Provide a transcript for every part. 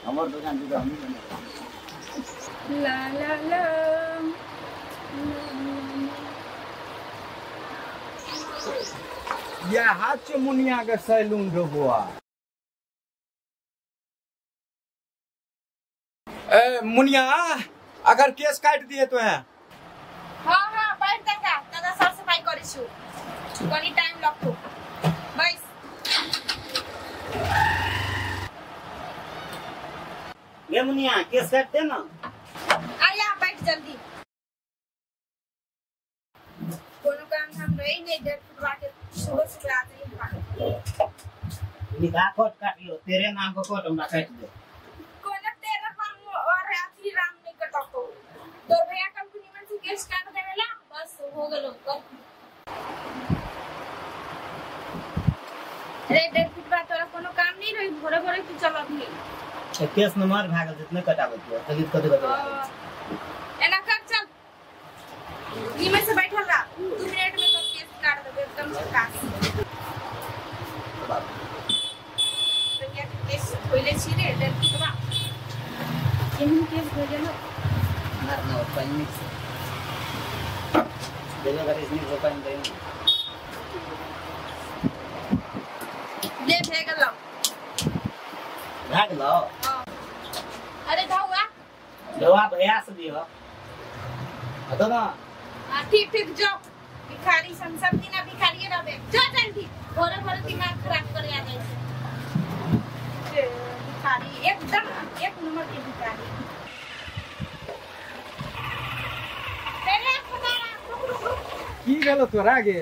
हमर दुकान जी हम ला ला ला या हाथ से मुनिया के सैलून रो बुआ। ए मुनिया अगर केस काट दिए तो है। हां हां बैठ तका दादा साफ सफाई करै छु, कनी टाइम लगतो बैस। ले मुनिया केस काट दे ना। आया बैठ जल्दी, कोनो काम हम रही नहीं, डर फुटवा के सुबह सुबह आते ही निकाह कोट काट लो, तेरे नाम को कोट हमरा काट दे। कोनो तेरा नाम और अथी राम नहीं कटतो, तोर भैया कल को निमन से केस काट देवेला बस हो गेलो कर। रे डर फुटवा तोरा कोनो काम नहीं रही, भोरे भोरे तू चल अभी। केस नंबर भागल जितने कटाबत हो तभी कते कते एना कर चल निमन से बैठल रह, 2 मिनट में तो केस काट देबे एकदम झकास। भैया के केस धोइले छी रे डर फुटवा, केहन केस हो गेलो ना ना पानी मिक्स देले बारे इसमें जो पानी दे दे भे गेलो भाग लो। अरे धौआ धौआ भैया से दियो हतो ना। हां ठीक ठीक जो भिखारी सन सब दिन भिखारी रहबे, जो जल्दी भोरे भोरे दिमाग खराब करे आ जाय छै भिखारी एकदम एक नंबर के भिखारी। तेरे खुदारा रुक रुक रुक की गेलो तोरा गे?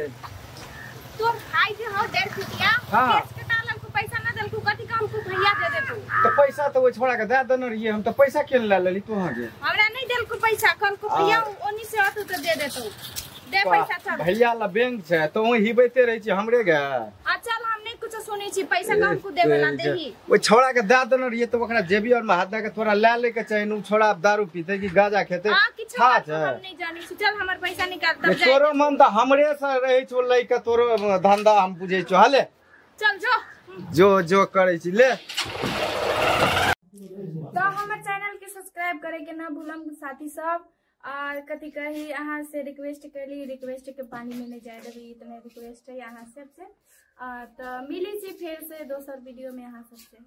तोर भाई जे हो 1.5 फुटिया केस कटा ललको पैसा ना देलको, कथि काम को भैया दे देतू। तो पैसा तो वो छोड़ा के दे देने रहिए, हम तो पैसा केन ला लेली तू हां गे। हमरा नहीं देलको पैसा, कल को भैया ओनी से आतो तो दे देतू, दे पैसा चल। भैया ला बैंक छै तो वही हिबैते रहै छी हमरे गे। आ चल हम नहीं कुछ सुनै छी, पैसा कम को देबे ना देही। ओ छोड़ा के दे देने रहिए तो ओकरा जेबी और में हाथ दे के थोड़ा ला ले के चाही नु, छोड़ा दारू पीते कि गांजा खेते। हां किछु हम नहीं जानी छी, चल हमर पैसा निकाल तब जाए। तोरो मन त हमरे से रहै छो लै के, तोरो धंधा हम बुझै छो। हाले चल जो जो जो करै छी ले। तो हमर चैनल के सब्सक्राइब करे के ना भूलम साथी सब। और कथी कही अहाँ से रिक्वेस्ट कैली, रिक्वेस्ट के पानी में नहीं जाए देवी, इतने रिक्वेस्ट है अहाँ सबसे। तो मिली छी फिर से दोसर वीडियो में अहाँ सबसे।